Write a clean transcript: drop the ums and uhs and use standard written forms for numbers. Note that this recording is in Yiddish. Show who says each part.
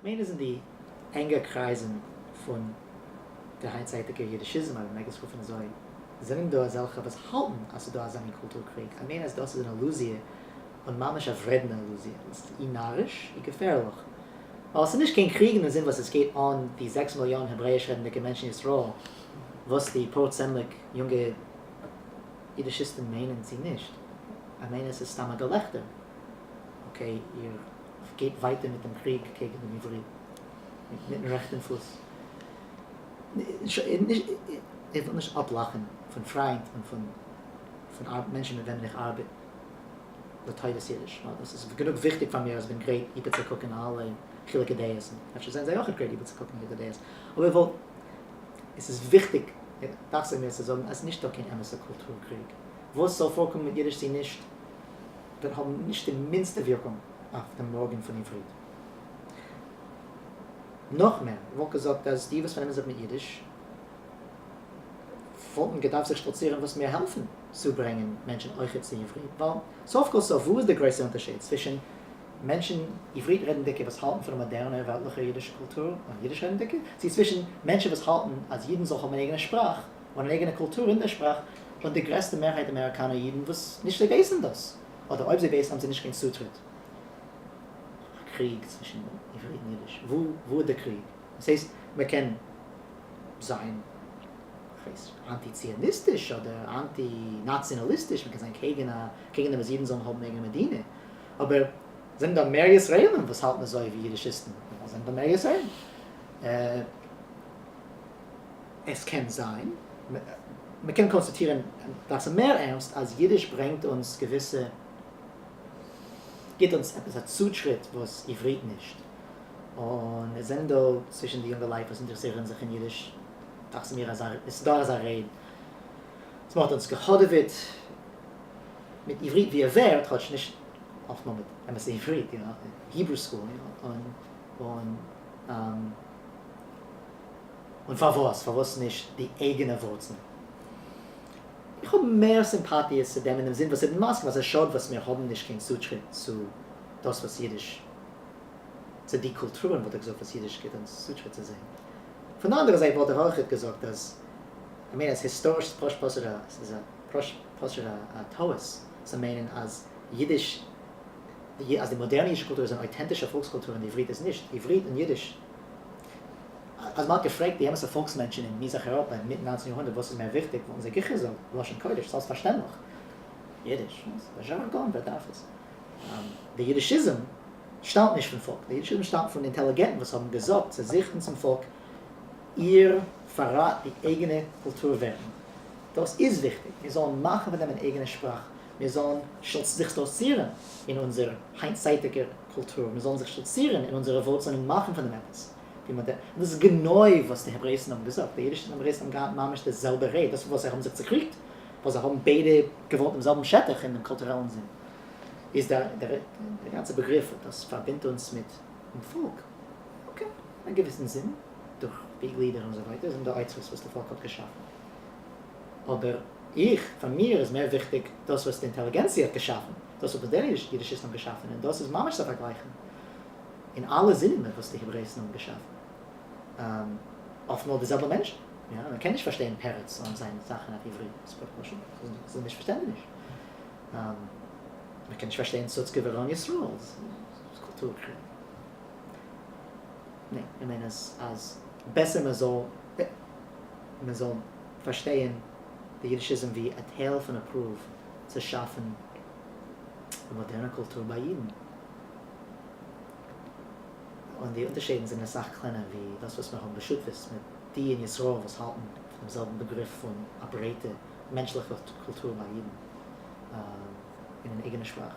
Speaker 1: כ'מיין אז אין די ענגע קרייזן פון דער היינטצייטיגער יידישיזם, אויב מ'מעג עס רופן אזוי, זענען דא אזעלכע וואס האלטן אז ס'איז דא אזא מין קולטור קריג. איך מיין אז דאס איז אן אילוזיע, און ממש א וורעדנע אילוזיע. עס איז אי נאריש, אי געפערליך. ווייל עס איז נישט קיין קריג אין דעם זין וואס עס גייט אן די 6 מיליאן העברעאיש רעדנדיקע מענטשן אין ישראל, וואס די פאר צענדליג יונגע יידישיסטן מיינען צי נישט. איך מיין עס איז סתם א געלעכטער. Okay, איר גייט ווייטער מיט דעם קריג קעגן דעם עברי מיטן רעכטן פוס. איך וויל נישט אפלאכן פון פריינט און פון מענטשן מיט וועמען איך ארבעט לטובת אידיש, ווייל דאס איז גענוג וויכטיג פאר מיר אז איך בין גרייט איבערצוקוקן אלע חילוקי דעות, און אפשר זענען זיי אויך גרייט איבערצוקוקן חילוקי דעות, אבער איך וואלט, עס איז וויכטיג, דאכט זיך מיר צו זאגן, אז נישטא קיין אמת'ע קולטור קריג, וואס זאל פארקומען מיט אידיש צי נישט, וועט האבן נישט די מינדסטע ווירקונג אויף דעם מארגן פון עברית. נאך מער, איך וואלט געזאגט אז די וואס פארנעמען זיך מיט אידיש וואלטן געדארפט זיך שטאלצירן וואס מיר העלפן צוברענגען מענטשן אויכעט צו עברית, ווייל סוף כל סוף וואו איז דער גרויסער אונטערשיד צווישן מענטשן עברית רעדנדיקע וואס האלטן פון א מאדערנער וועלטליכער אידישער קולטור און אידיש רעדנדיקע, צו צווישן מענטשן וואס האלטן אז אידן זאלן האבן אן אייגענע שפראך און אן אייגענע קולטור אין דער שפראך, און די גרעסטע מערהייט אמעריקאנער אידן וואס נישט זיי ווייסן דאס, אדער אויב זיי ווייסן האבן זיי נישט קיין צוטריט. א קריג צווישן עברית און אידיש? וואו איז דער קריג? דאס הייסט מען קען זיין כ'ווייס אנטי ציוניסטיש אדער אנטי נאציאנאליסטיש, מען קען זיין קעגן א קעגן דעם אז אידן זאלן האבן אייגענע מדינה, אבער זענען דא מער ישראלים וואס האלטן אזוי ווי אידישיסטן? זענען דא מער ישראלים? עס קען זיין, מען קען קאנסטאטירן, דאס איז מער ערנסט, אז אידיש ברענגט אונז געוויסע, גיט אונז עפעס א צוטריט וואס עברית נישט, און עס זענען דא צווישן די יונגעלייט וואס אינטערעסירן זיך אין אידיש, דאכט זיך מיר אז עס איז דא אזא רייד, אז מען האט אונז געהאדעוועט מיט עברית ווי ער ווערט, כאטש נישט אפטמאל מיט אמת'ע עברית, יא, Hebrew school, יא, און און. און פארוואס? פארוואס נישט די אייגענע ווארצלען? איך האב מער סימפאטיעס צו דעם אין דעם זין וואס איך בין מסכים אז א שאד וואס מיר האבן נישט קיין צוטריט צו דאס וואס אידיש, צו די קולטורן וואלט איך געזאגט וואס אידיש גיבט אונז צוטריט צו זיי. פון די אנדערע זייט וואלט איך אויכעט געזאגט אז איך מיין אז היסטאריש איז פשוט א ס'איז א פשוט א טעות צו מיינען אז אידיש אז די מאדערנע אידישע קולטור איז אן אויטענטישע פאלקס קולטור און די עברית איז נישט. עברית און אידיש. אז מ'האט געפרעגט די אמת'ע פאלקס מענטשן אין מזרח אייראפע אין מיטן 19 יארהונדערט וואס איז מער וויכטיג וואלטן זיי גיכער געזאגט לשון קודש, זעלבסטפארשטענדליך אידיש, וואס איז זשארגאן, ווער דארף עס? די אידישיזם שטאמט נישט פון פאלק, די אידישיזם שטאמט פון אינטעליגענטן וואס האבן געזאגט צו זיך און צום פאלק, איר פארראט די אייגענע קולטור ווערטן, דאס איז וויכטיג, מיר זאלן מאכן פון דעם אן אייגענע שפראך, מיר זאלן זיך שטאלצירן אין אונזער היינטצייטיגער קולטור, מיר זאלן זיך שטאלצירן אין אונזערע ווארצלען און מאכן פון דעם עפעס ווי מאדערן. און דאס איז גענוי וואס די העברעאיסטן האבן געזאגט, די אידישע העברעאיסטן האבן געהאט ממש די זעלבע רייד, דאס איז וואס זיי האבן זיך צעקריגט, ווייל זיי האבן ביידע געוואלט דעם זעלבן שטח אין דעם קולטורעלן זין. איז דער דער גאנצער באגריף דאס פארבינדט אונז מיט דעם פאלק, okay, אין א געוויסן זין, דורך וויגלידער און אזוי ווייטער, זענען די אוצרות וואס די פאלק האט געשאפן. אבער איך, פאר מיר איז מער וויכטיג דאס וואס די אינטעליגענציע האט געשאפן, דאס וואס מאדערנע אידישיסטן האבן געשאפן, און דאס איז ממש צו פארגלייכן אין אלע זינען מיט וואס די העברעאיסטן האבן געשאפן. אפטמאל די זעלבע מענטשן. יא, מען קען נישט פארשטיין פרץ אן זיין זאכן אויף עברית, ס'איז פשוט, ס'איז נישט פארשטענדליך. מען קען נישט פארשטיין סוצקעווער אן ישראל, ס'איז קולטור קריג. ניין, איך מיין אז אז בעסער מען זאל מען זאל פארשטייען די אידישיזם ווי א טייל פון א פרואוו צו שאפן א מאדערנע קולטור ביי אידן, און די אונטערשיידן זענען אסאך קלענער ווי דאס וואס מיר האבן בשותפות מיט די אין ישראל וואס האלטן פון דעם זעלבן באגריף פון א ברייטע מענטשליכע קולטור ביי אידן אין אן אייגענע שפראך.